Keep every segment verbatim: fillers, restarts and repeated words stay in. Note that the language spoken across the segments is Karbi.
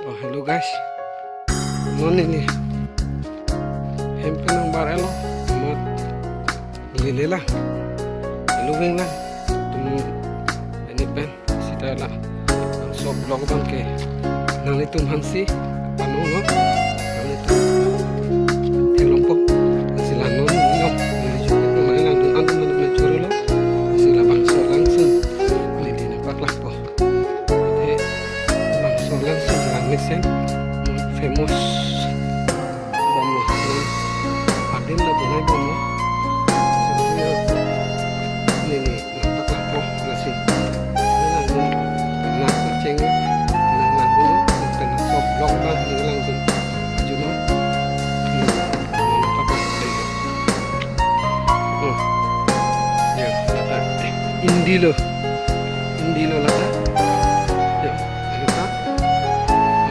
Oh, hello guys. Non neli hem pen nangbar-etlo. Amat lele lang. Hello veng lang. Tum ini pen sita la. Laso vlog abang ke nanglitum aphansi pano lo. Nanglitum theklongpo. Lasi la non neli, neli jupit nang langdun an nang nang chorolo. Lasi labangso Langsun neli nangpaklangpo. Eh, Langsun, Langsun, Langmesen, famous bomlo, adim ta bonai bomlo. Neli nangpaklangpo, lasi. Neli langdun, nangkacheng, neli langdun, neli pen laso vlog abang, neli langdun. Ajuno, neli nangpaklangpo. Hmm. Ya, lata. Indi lo. Indi lo lata. Ya, lata.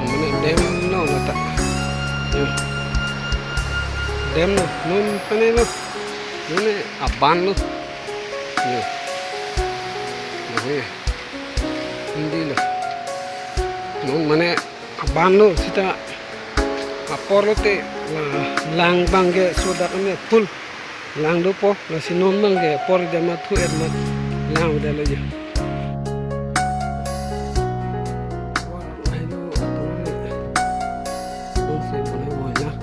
Mane dam lo lata. Ya. Dam lo. Non mane lo. Mane aban lo. Ya. Lo ya. Indi lo. Non mane aban lo sita apor lote la lang abang ke sodak ame full lang dopo, lasi non abang ke apor jama thu et mat lang udah lo ya. Wah, hello, atur ni. Kung si boleh boleh lah.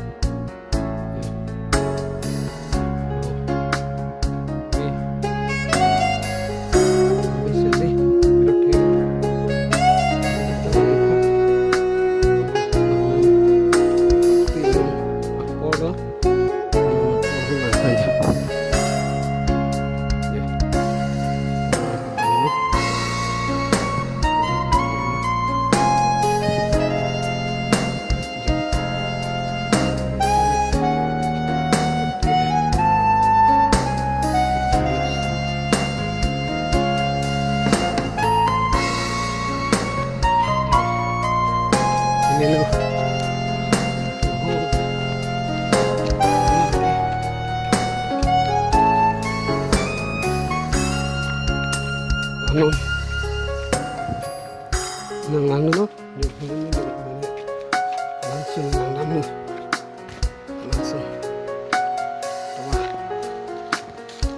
Ini lo. Anu. Nang lang lo. Langsun lang lang lo. Langsun. Wah.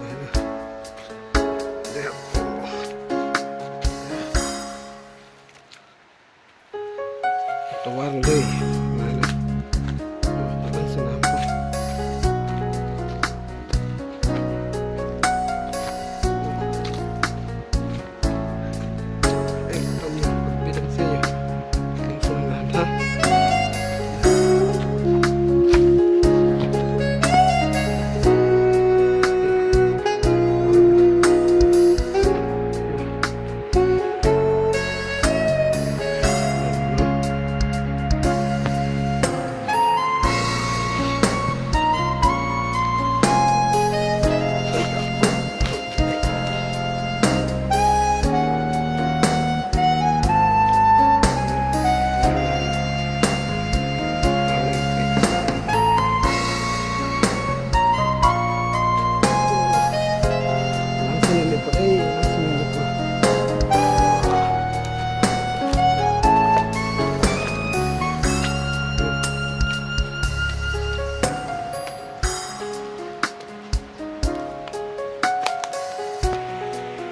Ayo. Deh. Tovar deh. Mana? Langsun apa?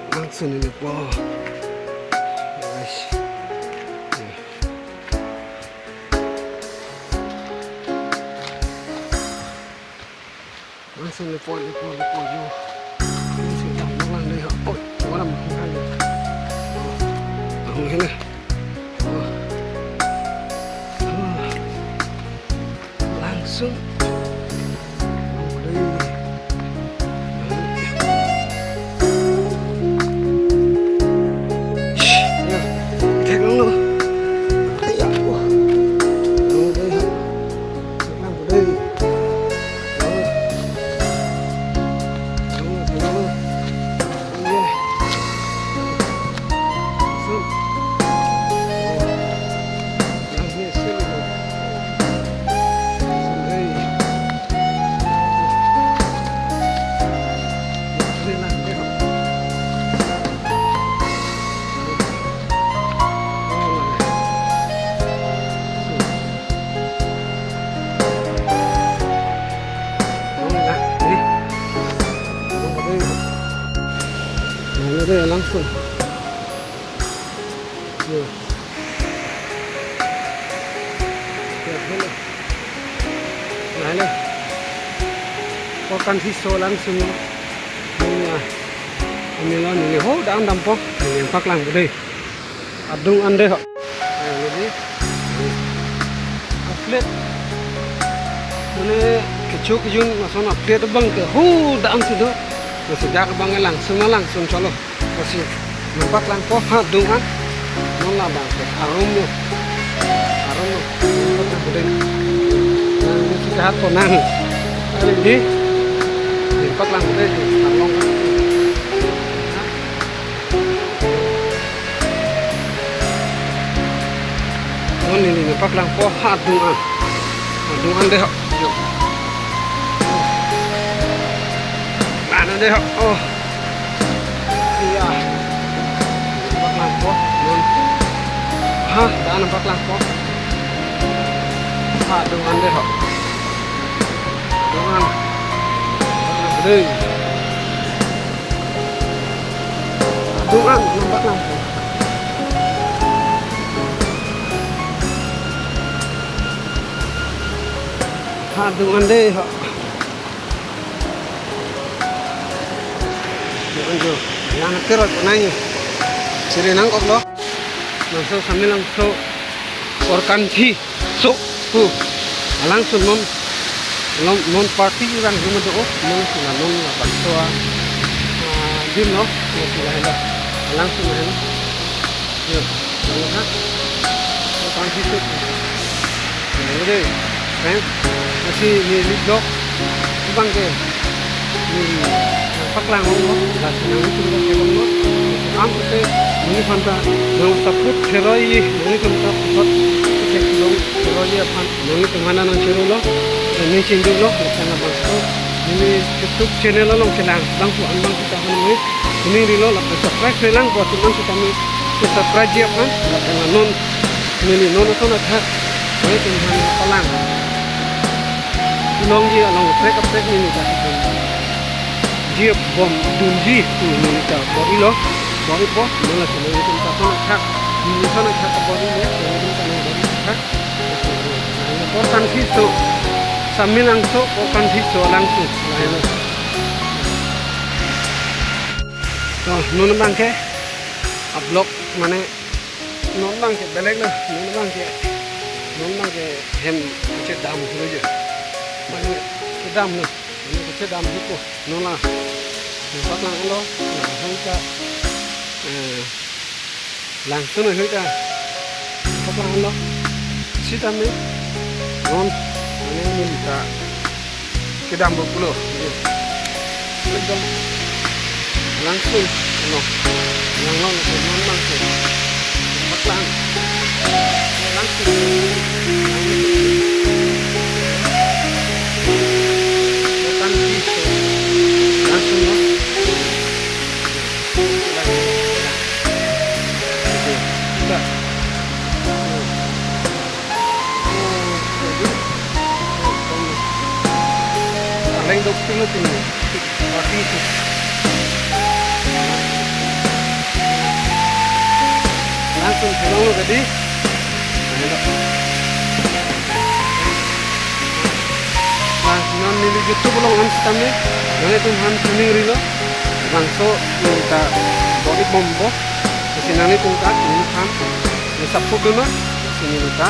Langsun nelipo. Guys. Langsun nelipo, nelipo, nelipo, yo. Langsun nelipo, nelipo, yo. Oi, orang makan aja. Orang ini. Oh. Oh. Langsun. Ya, ithek lang lo. Aya, wah. Ithek lang lo. Eh, langsung. Yo. Ya, hello. Nah, hello. Korkanthi so langsung. Neli, ah, neli lo, neli ho, dam dampo. Neli paklang dei. Adung an dei ho. Eh, neli. Update. Mane kecho kejun lason update abang ke ho dam si do. Lasi dak abang langsung langsung cholo. Lasi neli paklangpo ha adung an. Non labang ke arum mo. Arum mo. Neli paklang dei. Nang si kahat po nang. Ari di. Neli paklang dei. Arlong. Non neli neli paklangpo ha adung an. Adung an dei ho. Yo. Mana dei ho. Oh. Iya. Paklangpo. Non. Ha, dan paklangpo. Ha adung an dei ho. Adung an. Adung an dei. Adung an, non paklangpo. Ha adung an dei ho. Adung an jo. Yang kerot nai. Siri nangkoklo. Langsung sambil langsung Korkanthi so pu. Langsung non, non, non party rang rumah do, non sila non labangso, ah, dim lo, ya sila hela. Langsung hen. Yo, ha. Korkanthi so. Yo, dei. Friends, lasi neli vlog abang ke neli paklang lo, lasi nanglitum paklang lo. Am te neli aphan ta nang support cheroi, nanglitum ta support cheroi aphan nanglitum aphan nang chero lo, neli chingduk lo, lapen labangso neli YouTube channel along chelang bang pu an bang kita aphan neli neli rilo lapen subscribe chelang buat teman kita neli subscribe ji aphan, lapen non neli non ason athak nanglitum aphan palang longji along kaprek kaprek neli ta dun ji bom dunji pu neli ta bor-ilo, bor-ipo, non lasi nanglitum ta ason athak, neli ason athak bor-ilo, nanglitum ta non bor-i athak. Korkanthi so, sambil langsung Korkanthi so langsung. Lahelo. To, non abang ke, a vlog mane, non abang ke beleg lo, non abang ke, non abang ke hem kachedam lo je. Mane kedam lo, mane kachedam lo ko, non la. Neli paklang lo, na hoi ta, eh, langsung hoi ta. Paklang lo, sitame, non, mane neli ta kedam lo pulo. Kedam. Langsung, no. Yang non, non langsung. Patang. Langsung. Langsung. Langsung, no. Langsung. Oke, kita. Aleng dok tinggal tinggal. Pati itu. Langsung pulang lo tadi. Nah, non neli YouTube along an sitame. Nanglitum aphan kuning rilo. Bangso neli ta bor-i bompo. Lasi nanglitum ta neli aphan neli support dun non. Lasi neli ta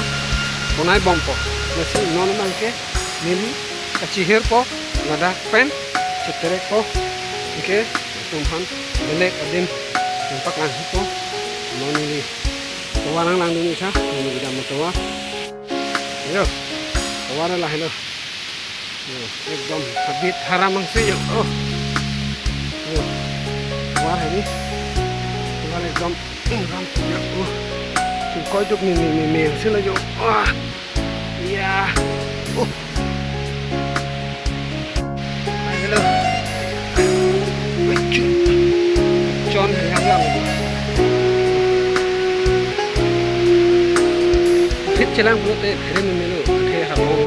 bonai bompo. Lasi non abang ke neli kachihirpo, ladak pen cheterekpo. Oke, nangtum aphan belek adim nangpaklangpo. Non neli tovar nanglang dun ikha, neli kedam tovar. Yo, tovar lahelo. Yo, ekdom habit haram angse yo. Oh. Yo, tovar hedi. Tovar ekdom haram yo. Oh. Singkoi duk ni ni ni ni angse lo yo. Ah. Ya. Oh. Hai, hello. Chon, yang, yang. Phit chelang pulote phere me melo, phere ha bom.